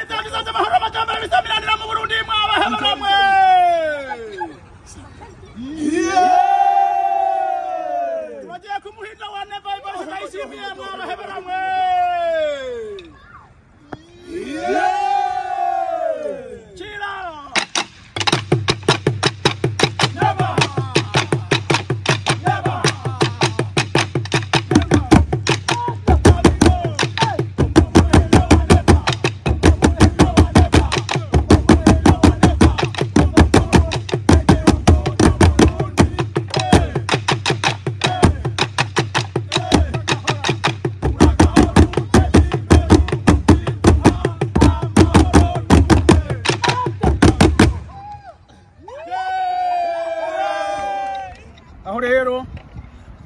Ibyiza by'amahoro amajyambere bisamiranira mu Burundi mwabahebaramwe. Turagiye kumuhinda wa Neva Evariste Ndayishimiye mwabahebaramwe. Chira Neva Neva Aho rero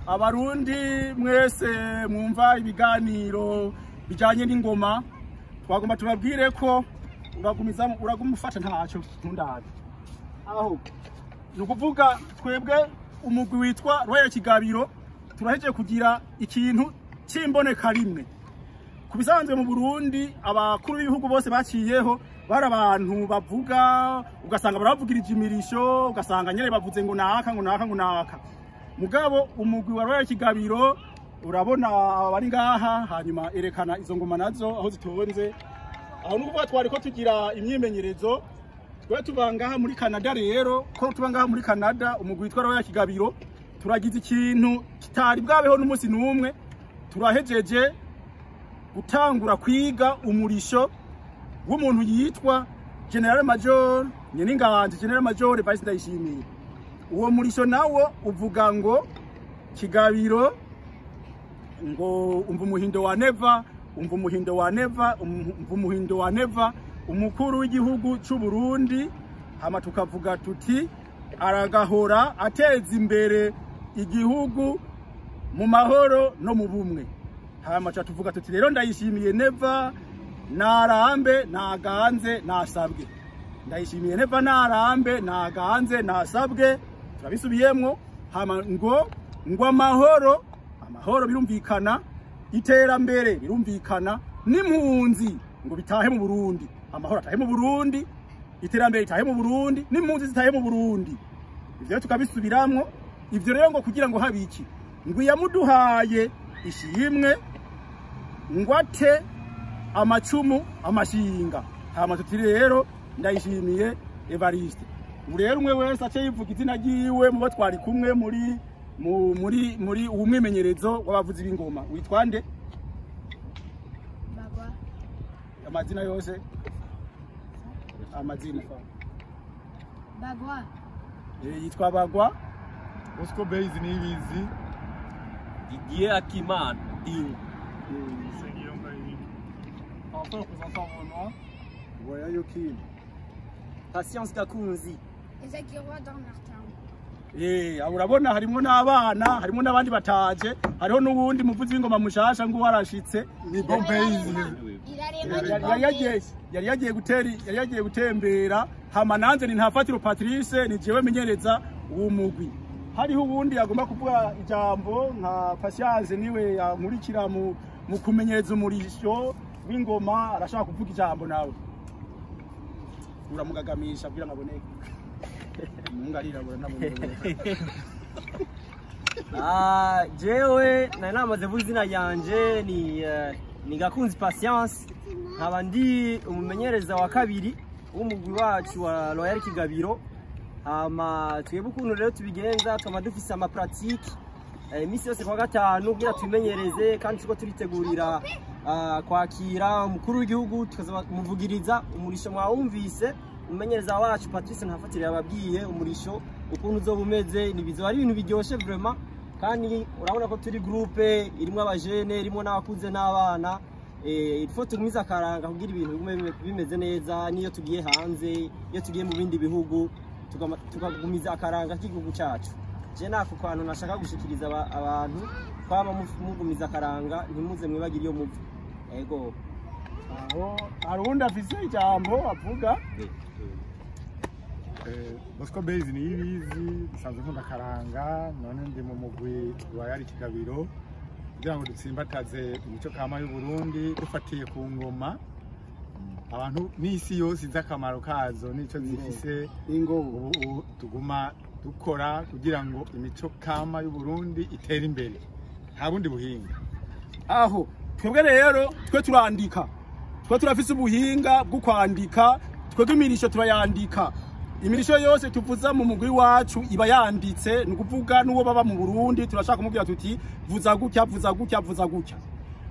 abarundi mwese mwumva ibiganiro bijanye n'ingoma, twagomba tubabwire ko uragumiza uraguma ufata ntacyo ntundabe. Aho ni ukuvuga twebwe umugwi witwa Royal Kigabiro turahejeje kugira ikintu c'imboneka rimwe. Ku bisanzwe mu Burundi abakuru b'ibihugu bose baciyeho bari abantu bavuga, ugasanga baravugirije imirisho, ugasanga nyene bavuze ngo naka ngo naka ngo naka. Mugabo umugwi wa Royal Kigabiro urabona abari ngaha, hanyuma erekana izo ngoma nazo aho zitonze. Aho nukuvuga twari ko tugira imyimenyerezo, twe tuba ngaha muri Canada. Rero ko tuba ngaha muri Canada, umugwi witwa Royal Kigabiro turagize ikintu kitari bwabeho n'umunsi n'umwe. Turahejeje gutangura kwiga umurisho w'umuntu yitwa General Major Nyeninganje, General Major Evariste Ndayishimiye. Uwo murisho nawo uvuga ngo Kigabiro ngo umva umuhindo wa Neva, umva umuhindo wa Neva, umva umuhindo wa Neva, umukuru w'igihugu c'u Burundi. Hama tukavuga tuti aragahora ateza imbere igihugu mu mahoro no mu bumwe. Hama tuvuga tuti rero Ndayishimiye Neva narambe naganze nasabwe. Ndayishimiye Neva narambe naganze nasabwe. Turabisubiyemwo. Hama ngo ngo amahoro, amahoro birumvikana, iterambere birumvikana, n'impunzi ngo bitahe mu Burundi. Amahoro atahe mu Burundi, iterambere itahe mu Burundi, n'impunzi zitahe mu Burundi. Ivyo tukabisubiramwo. Ivyo rero ngo kugira ngo habiki ngo yamuduhaye ishimwe ngo ate amacumu amashinga. Hama tuti rero Ndayishimiye Evariste. Ubu rero umwe wese ace yivuga izina ryiwe mubo twari kumwe muri muri muri uwo mwimenyerezo w'abavuzi b'ingoma. Witwa nde? Bagwa. Amazina yose? Amazina. Bagwa. Yitwa Bagwa. Bosco Base Nibizi. Didier Akimana Dingo. Enfin, représentant mon nom. Voyons Yokim. Patience Gakunzi. Ezekirwa dans Martin. Urabona harimo n'abana, harimo n'abandi bataje, hariho n'uwundi muvuzi w'ingoma mushasha ngo warashitse. Ni Bombay. Yari yagiye guteri, yari yagiye gutembera. Hama nanze ni Ntafatiro Patrice, ni jewe menyereza uwo mugwi. Hariho uwundi agomba kuvuga ijambo nka Patience, niwe yankurikira mu kumenyereza umurisho w'ingoma, arashaka kuvuga ijambo nawe. Uramugagamisha kugira ngo aboneke. Mungarirabura nabonye. Jewe nari namaze kuvuga izina ryanje ni Gakunzi Patience, nkaba ndi umumenyereza wa kabiri w'umugwi wacu wa Royal Kigabiro. Hama twebwe ukuntu rero tubigenza, twama dufise ama pratique imisi yose kwa gatanu kugira tubimenyereze, kandi turiko turitegurira kwakira umukuru w'igihugu tukamuvugiriza umurisho. Mwawumvise umumenyereza wacu Patrice Ntafatire yababwiye umurisho ukuntu uzoba umeze, nibizoba ari ibintu biryoshe vraiment. Kandi urabona ko turi groupe irimwo abajene, irimwo n'abakuze n'abana. Il faut tugumize akaranga kugira ibintu bigume bimeze neza, niyo tugiye hanze, iyo tugiye mu bindi bihugu tukagumiza akaranga k'igihugu cyacu. Je nako kantu nashaka gushikiriza abantu kwama mugumiza akaranga, ntimuze mwibagire iyo muva. Ego. Aho hari uwundi afise ijambo avuga. Bosco Base Nibizi, nsanzwe nkunda akaranga, none ndi mu mugwi wa Royal Kigabiro kugira ngo dutsimbataze imico kama y'u Burundi dufatiye ku ngoma. Abantu n'isi yose izi akamaro kazo n'ico zifise. Ingo. Ubu tuguma dukora kugira ngo imico kama y'Uburundi itere imbere, nta bundi buhinga. Aho twebwe rero twe turandika, twe turafise ubuhinga bwo kwandika. Twebwe imirisho turayandika, imirisho yose tuvuza mu mugwi wacu iba yanditse. Ni ukuvuga n'uwo baba mu Burundi turashaka kumubwira tuti: "Vuza gutya, vuza gutya, vuza gutya."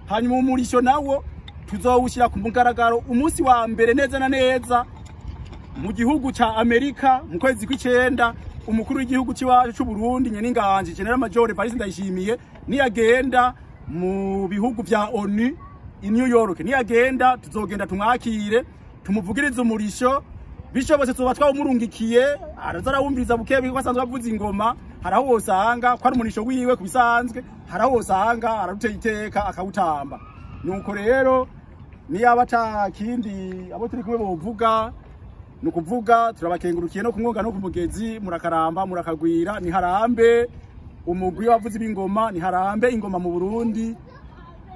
Hanyuma umurisho nawo tuzowushyira ku mugaragaro umunsi wa mbere neza na neza mu gihugu ca Amerika mu kwezi kw'icenda. Umukuru w'igihugu c'iwacu c'u Burundi, nyen'inganji Général Major Evariste Ndayishimiye, niyagenda mu bihugu vya ONU i New York, niyagenda tuzogenda tumwakire, tumuvugirize umurisho. Bishobotse tuzoba twawumurungikiye, araza arawumviriza buke buke, ko asanzwe avuza ingoma. Hari aho wosanga ko ari umurisho wiwe ku bisanzwe, hari aho wosanga araruteye iteka akawutamba. Nuko rero niyaba ata kindi abo turi kumwe bovuga, ni ukuvuga turabakengurukiye no kumwoga no ku mugezi. Murakaramba, murakagwira. Niharambe umugwi w'abavuzi b'ingoma, niharambe ingoma mu Burundi.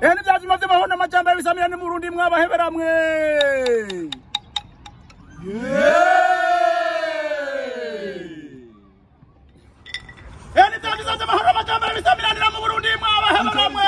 Ehe, n'ivyazima vy'amahoro n'amajambere bisamira mu Burundi, mwabaheberamwe. Ehe, n'ivyazima vy'amahoro n'amajambere bisamiranira mu Burundi, mwabaheberamwe.